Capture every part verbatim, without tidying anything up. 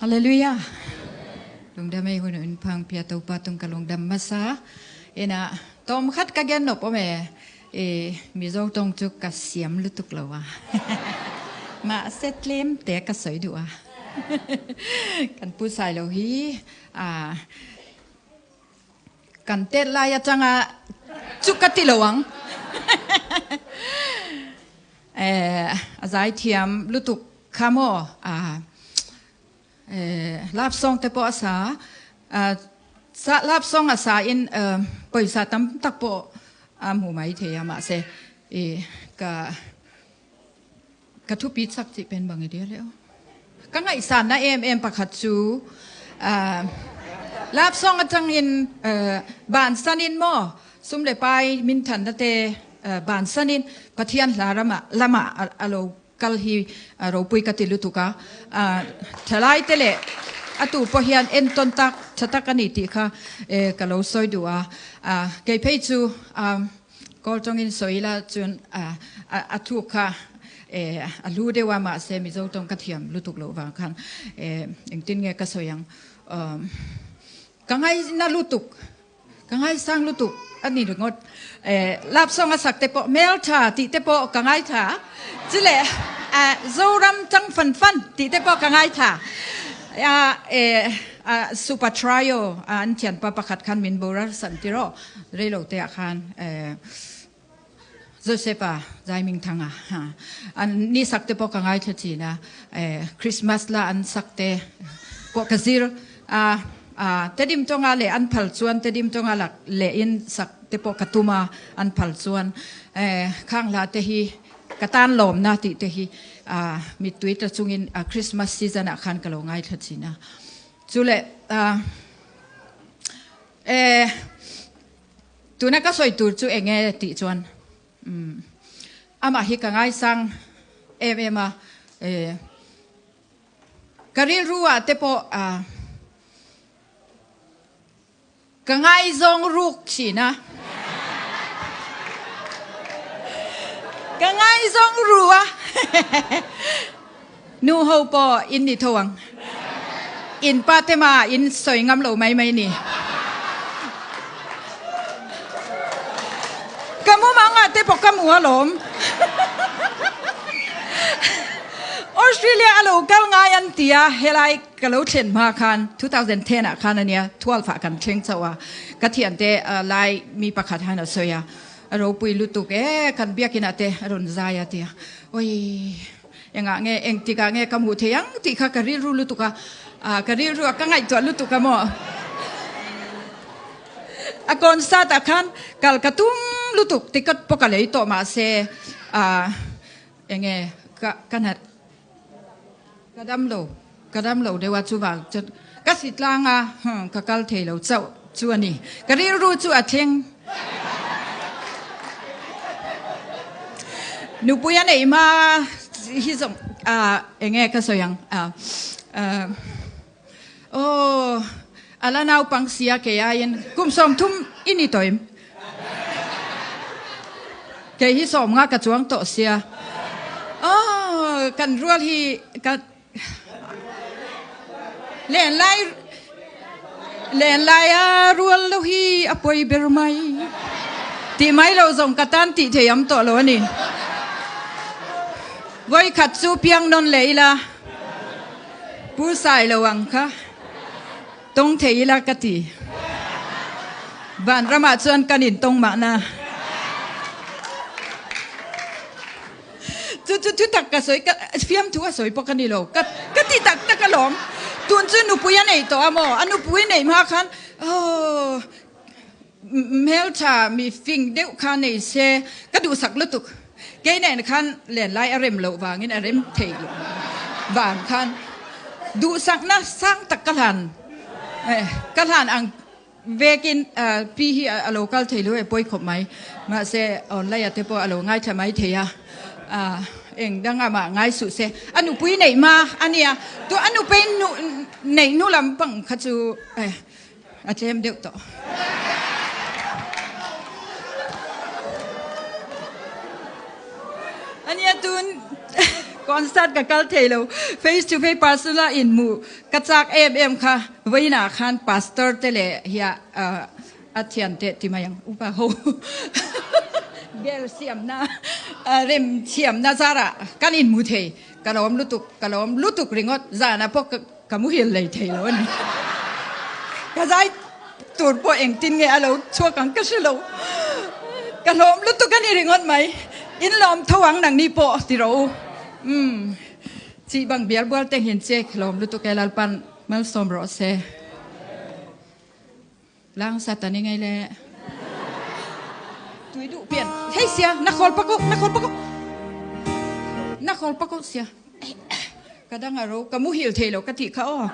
Halleluiah. Lungdam ei, hun un pang pia Topa tung ka lungdam masa. Ina, tawm khat ka gen nop om e. E, Mizo tawng cu ka siam lutuk lo a. Mah setlim te ka soi duh a. Kan pu sai lo hi. A, kan tet lai a cang a cuk ka ti lo ang. Eh, a zaithiam lutuk kha maw, a, eh, love song te pawh a sa, a, sa, love song a sa in, eh, poisa tam tak pawh a mu mai thei a mah se, eh, ka ka thupi sak cih pen bang i dia le aw. Ka ngaihsanna em em pakhat cu, ah, love song a cangin, eh, bansan in maw, sum le pai minthanna te, eh, bansan in Pathian hla rama, lama a, a lo kal hi, a ropui ka ti lutuk a, ah, thalai te le a tu pawh hian enton tak, tha tak a ni tih kha, eh, ka lo sawi duh a, ah, kei phei cu, ah, Kawl tawngin sawi la cun, a, a, a thuk kha, eh, a lu deuh a mah se Mizo tawng ka thiam lutuk loh vang khan, eh, engtin nge ka sawi ang. Um, ka ngaina lutuk, ka ngaisang lutuk a ni ringawt. Eh, love song a sak te pawh, Mel ṭha tih te pawh ka ngaitha. Cule, ah, Zoram cang fanfan tih te pawh ka ngaitha. Ah, eh, ah, Super Trio, ah, an thianpa pakhat khan min boral san tiraw. Rei lo te ah khan, eh, Joseph a, Zaiming Thang a, ha. An ni sak te pawh ka ngaitha cina, eh, Christmas la an sak te pawh ka zir. A, a, Tedim tonga le an phal chuan, Tedim tonga lak le in sak te pawh ka tuma an phal chuan, eh, khang hla te hi ka tan lawmna tih te hi, a, mittui ta chungin, a, Christmas season ah khan ka lo ngaitha cina. Cule, a, eh, tuna ka sawi tur cu eng nge tih chuan, um, amah hi ka ngaisang em em a, eh, ka rilru ah te pawh, ah, ka ngaizawng ruk cina. Ka ngaizawng ru a. Nu ho pawh in ni tho ang. In pa te ma in sawi ngam lo mai mai ni. Ka mu mang ah te pawh ka mu alawm. Australia a lo kal ngai an ti a, helai ka lo thlen hma khan two thousand ten ah khan a nia, twelve ah kan thleng chauh a. Ka thiante, ah, lai mi pakhat han a sawi a. A ropui lutuk e, kan biakinn ah te a rawn zai a ti a. Oi, engah nge, engtikah nge ka muh theih ang tih kha ka rilru lutuk a, ah, ka rilru a ka ngaihtuah lutuk a maw. A concert ah khan kal ka tum lutuk, ticket pawh ka lei tawh mah se, ah, eng nge, ka, ka nat, ka dam lo, ka dam lo deuh a chuvang chuan ka si tlang a, hmm, ka kal thei lo chauh chu a ni. Ka rilru chu a thleng. Nupui a neih hma hi zawng, ah, eng nge ka sawi ang, ah, ah, aw, a la naupang sia kei aiin kum sawmthum i ni tawh em? Kei hi sawmnga ka chuang tawh sia. Aw, kan rual hi ka Lenlai, lenlai a rual lo hi a poi ber mai. Tih mai lo zong ka tan tih thei am tawh lo a ni. Voi khat chu piang nawn leh ila. Pu sai lo ang kha. Tong thei ila ka ti. Van ramah chuan kan in tong mahna. Chu, chu, chu tak ka sawi, ka, fiamthu a sawi pawh ka ni lo. Ka, ka ti tak tak alawm. Tun chu nupui a nei tawh a maw? A nupui nei hma khan, aw, m-, hmelṭha mi fing deuh kha nei se, ka duhsak lutuk. Kei nen khan lenlai a rem loh vangin a rem thei loh vang khan duhsakna sang tak ka hlan, eh, ka hlan ang. Vekin, ah, pi hi a, a lo kal thei lo e, pawi khawp mai. Mahse, online ah te pawh a lo ngaithla mai thei a. Ah, eng dang amah ngai suh se. A nupui neih hma a nia. Tua a nupui nu, neih nu lampang kha chu, eh, a tlem deuh tawh. A nia tun. Concert ka kal thei lo. Face to face personal in muh ka cak em em kha. Vaina khan pastor te le hia, ah, a thiante ti mai ang upa ho. Gel siamna, ah, rem siamna zara kan in mu thei. Ka lawm lutuk, ka lawm lutuk ringot zana pok ka, ka muhil lei thei lo ni. Ka zai tur pawh engtin nge a lo chuak ang ka hre lo. Ka lawm lutuk a ni ringot mai. In lawm tho ang nang ni pawh ti ro. Um. Cih bang bialbual teng hin ciek lawm lutuk e Lalpan malsawm rawh se. Lang Satan i ngei le. Tui duh pian. Hei sia, na khawl pak uh, na khawl pak uh. Na khawl pak uh sia. Ka dang a ro, ka muhil thei lo ka tih kha aw.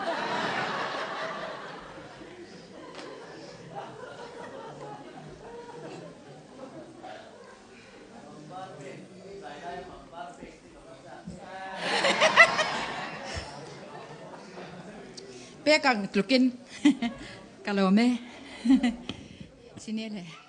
Pek ang tlukin. Ka lawm e. Sine le.